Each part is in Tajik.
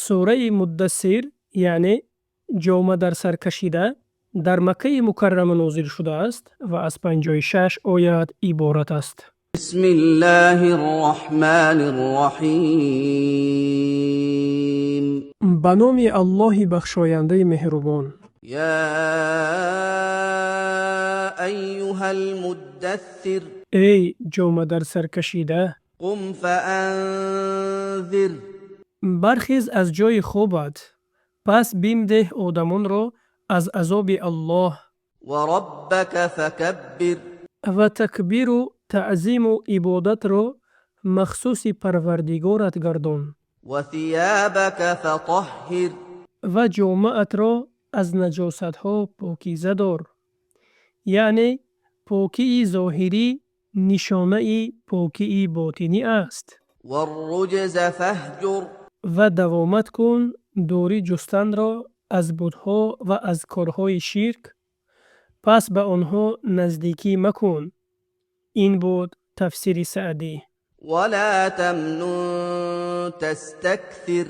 Сураи Муддассир, яъне ҷома дар сар кашида, дар Маккаи Мукаррама нозил шудааст ва аз 56 оят иборат аст. بسم الله الرحمن الرحيم. Ба номи Аллоҳи бахшояндаи меҳрубон. يا أيها المدثر. Эй ҷома дар сар кашида, قم فأنذر. Бархез аз ҷои хобат, пас бим деҳ одамонро аз азоби Аллоҳ. وربك فكبر. Ва такбиру таъзиму ибодатро махсуси Парвардигорат гардон. وثيابك فطهر. Ва ҷомаатро аз наҷосатҳо покиза дор, яъне покии зоҳирӣ нишонаи покии ботинӣ аст. والرجز فاهجر. Ва давомат кун дурӣ ҷустанро аз бутҳо ва аз корҳои ширк, пас ба онҳо наздикӣ макун. Ин буд тафсири Саъдӣ. ولا تمنن تستكثر.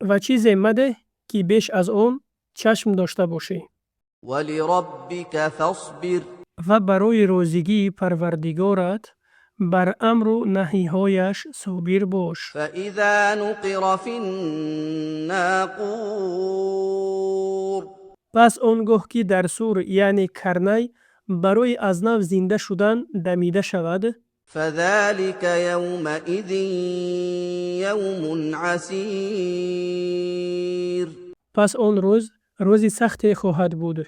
Ва чизе мадеҳ, ки беш аз он чашм дошта бошӣ. ولربك فاصبر. Ва барои розигии Парвардигорат бар амру наҳиҳояш собир бош. فإذا نقر في الناقور. Пас он гоҳ ки дар сур, яъне карнай, барои аз нав зинда шудан дамида шавад, فذلك يومئذ يوم عسير. Пас он рӯз рӯзи сахте хоҳад буд.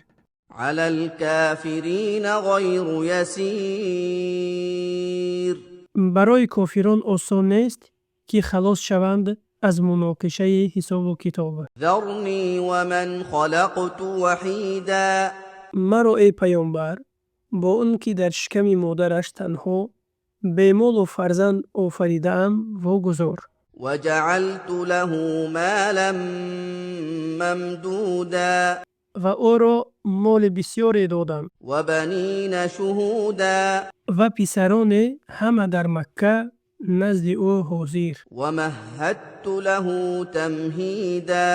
على الكافرين غير يسير. Барои кофирон осон нест, ки халос шаванд аз муноқишаи ҳисобу китоб. ذرني ومن خلقت وحيدا. Маро, эй паёмбар, бо он ки дар шиками модараш танҳо, бемолу фарзанд офаридаам, вогузор. وجعلت له مالا ممدودا. Ва ӯро моли бисёре додам. وبنين شهودا. Ва писароне ҳама дар Макка назди ӯ ҳозир. ومهدت له تمهيدا.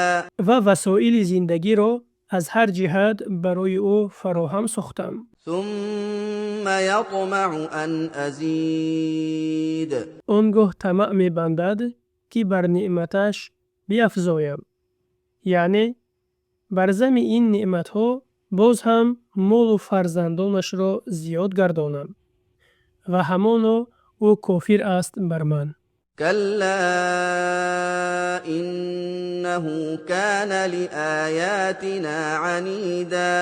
Ва васоили зиндагиро аз ҳар ҷиҳат барои ӯ фароҳам сохтам. ثم يطمع أن أزيد. Он гоҳ тамаъ мебандад, ки бар неъматаш биафзоям, яъне бар зами ин неъматҳо боз ҳам молу фарзандонашро зиёд гардонам. Ва ҳамоно ӯ кофир аст бар ман. كلا إنه كان لآياتنا عنيدا.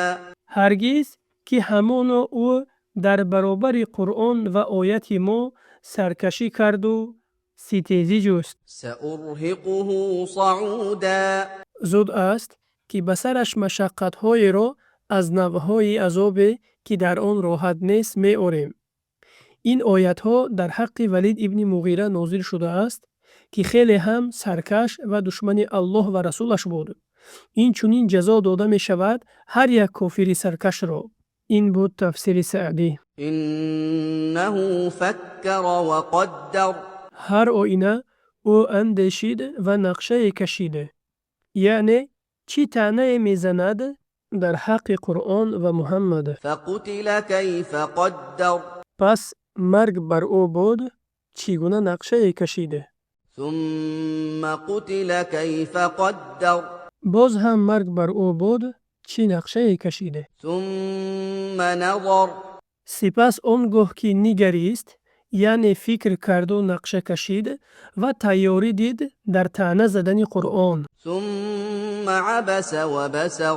Ҳаргиз, ки ҳамоно ӯ дар баробари Қуръон ва ояти мо саркашӣ карду ситезӣ ҷуст. سأرهقه صعودا. Зуд аст, ки ба сараш машаққатҳоеро аз навъҳои азобе, ки дар он роҳат нест, меорем. Ин оятҳо дар ҳаққи Валид ибни Муғира нозил шудааст, ки хеле ҳам саркаш ва душмани Аллоҳ ва расулаш буд. Инчунин ҷазо дода мешавад ҳар як кофири саркашро. Ин буд тафсири Саъдӣ. إنه فكر وقدر. Ҳар оина ӯ андешид ва нақшае кашид, яъне чӣ таънае мезанад дар ҳаққи Қуръон ва Муҳаммад. فقتل كيف قدر. Пас марг бар ӯ буд, чӣ гуна нақшае кашид. ثم قتل كيف قدر. Боз ҳам марг бар ӯ буд, чӣ нақшае кашид. ثم نظر. Сипас он гоҳ ки нигарист, яъне фикр карду нақша кашид ва тайёрӣ дид дар таъна задани Қуръон. ثم عبس وبسر.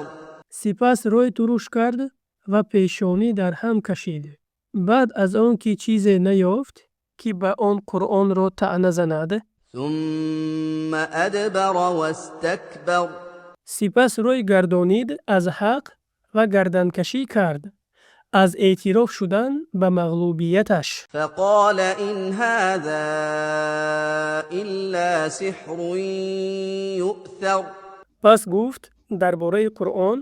Сипас рӯй туруш кард ва пешонӣ дар ҳам кашид, баъд аз он ки чизе наёфт, ки ба он Қуръонро таъна занад. ثم أدبر واستكبر. Сипас рӯй гардонид аз ҳақ ва гарданкашӣ кард аз эътироф шудан ба мағлубияташ. فقال إن هذا إلا سحر يؤثر. Пас гуфт дар бораи Қуръон: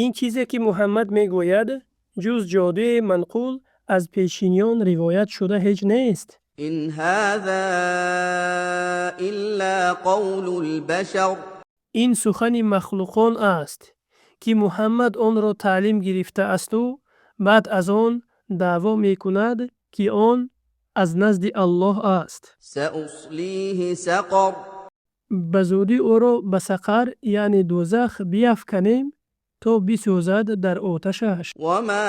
ин чизе, ки Муҳаммад мегӯяд, ҷуз ҷодуе манқул аз пешиниён ривоят шуда ҳеҷ нест. إن هذا إلا قول البشر. Ин сухани махлуқон аст, ки Муҳаммад онро таълим гирифтаасту баъд аз он даъво мекунад, ки он аз назди Аллоҳ аст. سأصليه سقر. Ба зудӣ ӯро ба Сақар, яъне дӯзах, биафканем, то бисӯзад дар оташаш. وما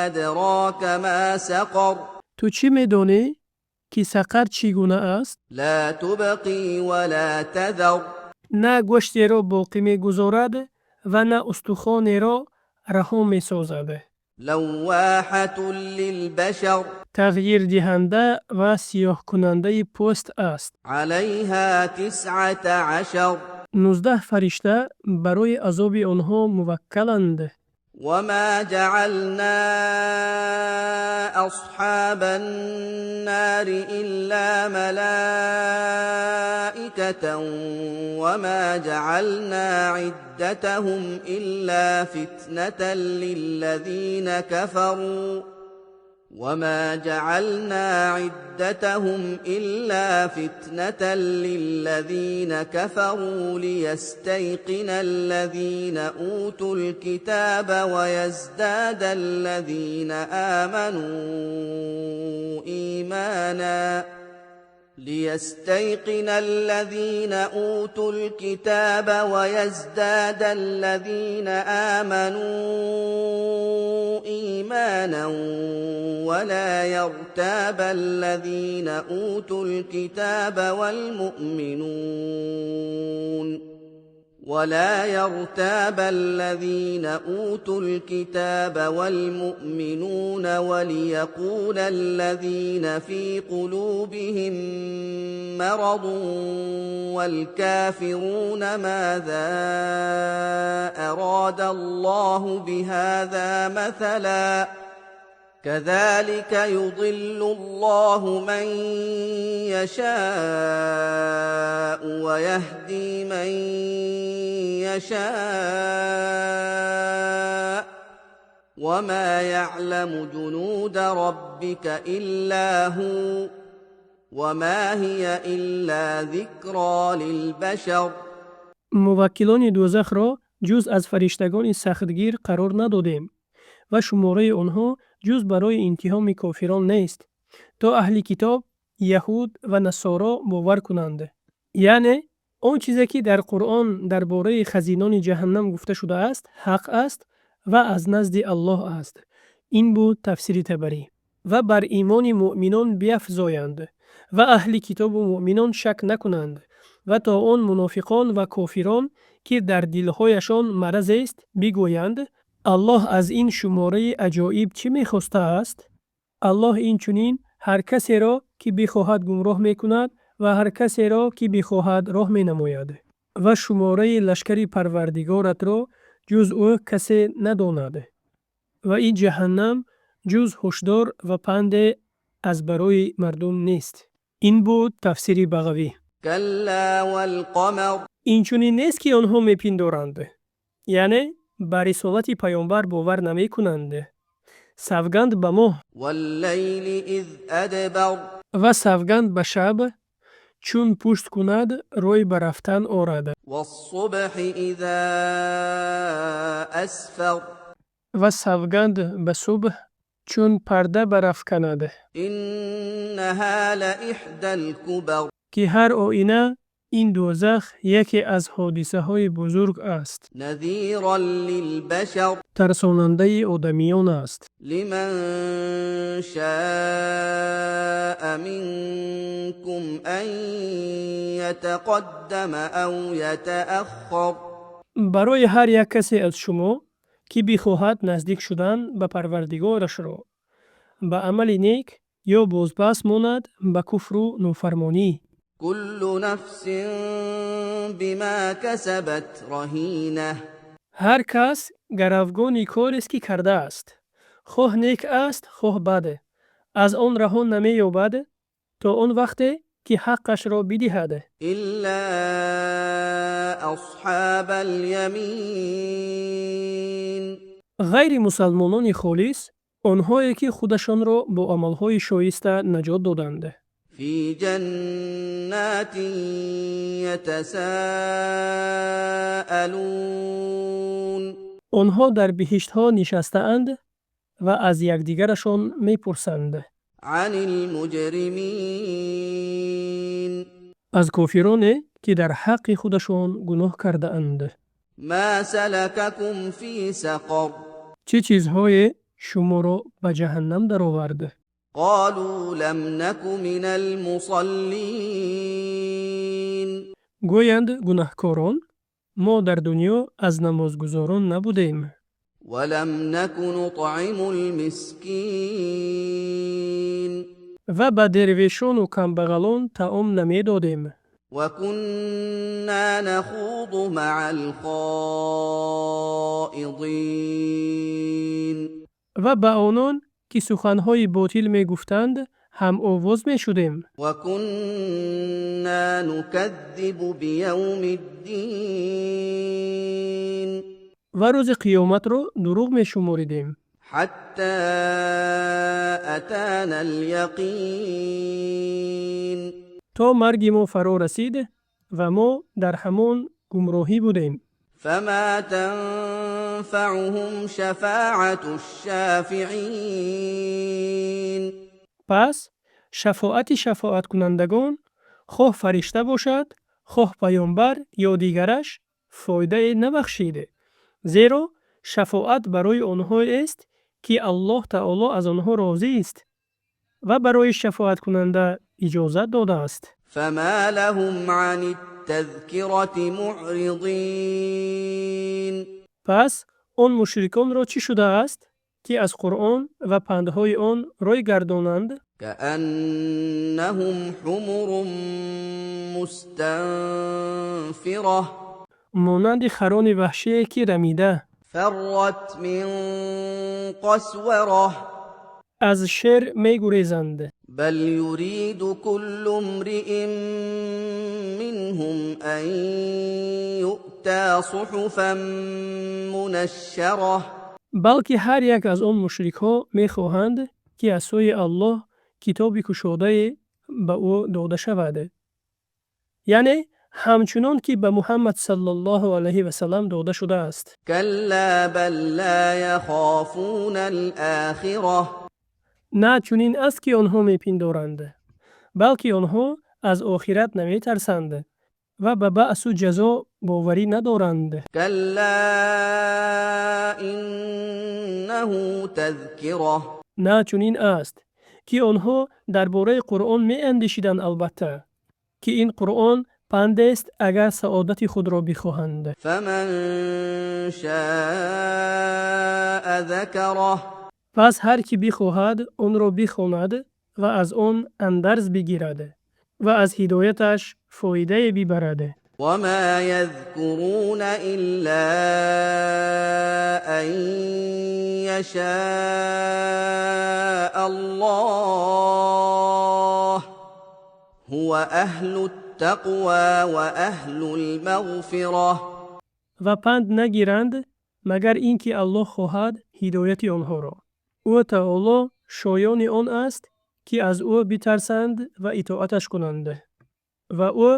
أدراك ما سقر. Ту чӣ медонӣ, ки Сақар чӣ гуна аст? لا تبقي ولا تذر. На гӯштеро боқӣ мегузорад ва на устухонеро раҳо месозад. لواحة للبشر. Тағйирдиҳанда ва сиёҳкунандаи пӯст аст. عليها 19. 19 фаришта барои азоби онҳо муваккаланд. وما جعلنا أصحاب النار إلا ملائكة وما جعلنا عدتهم إلا فتنة للذين كفروا وما جعلنا عدتهم إلا فتنة للذين كفروا ليستيقن الذين أوتوا الكتاب ويزداد الذين آمنوا إيمانا ليستيقن الذين أوتوا الكتاب ويزداد الذين آمنوا إيمانا ولا يرتاب الذين أوتوا الكتاب والمؤمنون ولا يرتاب الذين أوتوا الكتاب والمؤمنون وليقول الذين في قلوبهم مرض والكافرون ماذا أراد الله بهذا مثلا كذلك يضل الله من يشاء ويهدي من يشاء وما يعلم جنود ربك إلا هو وما هي إلا ذكرى للبشر. Муваккилони дӯзахро ҷуз аз фариштагони сахтгир қарор надодем ва шумораи онҳо ҷуз барои имтиҳони кофирон нест, то аҳли китоб, яҳуд ва насоро бовар кунанд. Яъне он чизе, ки дар Қуръон дар бораи хазинони ҷаҳаннам гуфта шудааст, ҳақ аст ва аз назди Аллоҳ аст. Ин буд тафсири Табарӣ. Ва бар имони муъминон биафзоянд ва аҳли китобу муъминон шак накунанд ва то он мунофиқон ва кофирон, ки дар дилҳояшон маразест, бигӯянд: Аллоҳ аз ин шумораи аҷоиб чӣ мехостааст? Аллоҳ инчунин ҳар касеро, ки бихоҳад, гумроҳ мекунад ва ҳар касеро, ки бихоҳад, роҳ менамояд. Ва шумораи лашкари Парвардигоратро ҷуз ӯ касе надонад. Ва ин ҷаҳаннам ҷуз ҳушдор ва панде аз барои мардум нест. Ин буд тафсири Бағавӣ. كلا والقمر. Инчунин нест, ки онҳо мепиндоранд, яъне ба рисолати паёмбар бовар намекунанд. Савганд ба моҳ. والليل إذ أدبر. Ва савганд ба шаб, чун пушт кунад, рӯй ба рафтан орад. والصبح إذا أسفر. Ва савганд ба субҳ, чун парда барафканад. إنها لإحدى الكبر. Ки ҳар оина ин дӯзах яке аз ҳодисаҳои бузург аст. نذيرا للبشر. Тарсонандаи одамиён аст. لمن شاء منكم أن يتقدم أو يتأخر. Барои ҳар як касе аз шумо, ки бихоҳад наздик шудан ба Парвардигорашро ба амали нек ё бозпас монад ба куфру нофармонӣ. كل نفس بما كسبت رهينة. Ҳар кас гаравгони корест, ки кардааст, хоҳ нек аст, хоҳ бад, аз он раҳо намеёбад то он вақте, ки ҳаққашро бидиҳад. إلا أصحاب اليمين. Ғайри мусалмонони холис Онҳое ки худашонро бо амалҳои шоиста наҷот доданд. في جنات يتساءلون. Онҳо дар биҳиштҳо нишастаанд ва аз якдигарашон мепурсанд. عن المجرمين. Аз кофироне, ки дар ҳаққи худашон гуноҳ кардаанд. ما سلككم في سقر؟ Чӣ чизҳое шуморо ба ҷаҳаннам даровард? قالوا لم نك من المصلين. Гӯянд гунаҳкорон: мо дар дунё аз намозгузорон набудем. ولم نك نطعم المسكين. Ва ба дервешону камбағалон таом намедодем. وكنا نخوض مع الخائضين. Ва ба онон, ки суханҳои ботил мегуфтанд, ҳамовоз мешудем. وكنا نكذب بيوم الدين. Ва рӯзи қиёматро дурӯғ мешуморидем. حتى أتانا اليقين. То марги мо фаро расид ва мо дар ҳамон гумроҳӣ будем. فما تنفعهم شفاعة الشافعين. Пас шафоати шафоаткунандагон, хоҳ фаришта бошад, хоҳ паёмбар ё дигараш, фоидае набахшид, зеро шафоат барои онҳоест, ки Аллоҳ таоло аз онҳо розист ва барои шафоаткунанда иҷозат додааст. فما لهم عن التذكرة معرضين. Пас он мушриконро чӣ шудааст, ки аз Қуръон ва пандҳои он рӯй гардонанд? كأنهم حمر مستنفرة. Монанди харони ваҳшие, ки рамида فرت من قسورة. аз шер мегурезанд. بل يريد كل امرئ منهم أن يؤتى صحفا منشرة. Балки ҳар як аз он мушрикҳо мехоҳанд, ки аз сӯи Аллоҳ китоби кушодае ба ӯ дода шавад, яъне ҳамчунон ки ба Муҳаммад саллаллоҳу алайҳи васаллам дода шудааст. كلا بل لا يخافون الآخرة. На чунин аст, ки онҳо мепиндоранд, балки онҳо аз охират наметарсанд ва ба баъсу ҷазо боварӣ надоранд. كلا إنه تذكرة. На чунин аст, ки онҳо дар бораи Қуръон меандешиданд, албатта, ки ин Қуръон пандест, агар саодати худро бихоҳанд. فمن شاء ذكره. Пас ҳар кӣ бихоҳад, онро бихонад ва аз он андарз бигирад ва аз ҳидояташ фоидае бибарад. وما يذكرون إلا أن يشاء الله هو أهل التقوى وأهل المغفرة. Ва панд нагиранд, магар ин ки Аллоҳ хоҳад ҳидояти онҳоро. Ӯ таоло шоёни он аст, ки аз ӯ битарсанд ва итоаташ кунанд, ва ӯ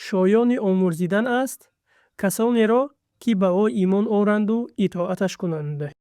шоёни омурзидан аст касонеро, ки ба ӯ имон оранду итоаташ кунанд.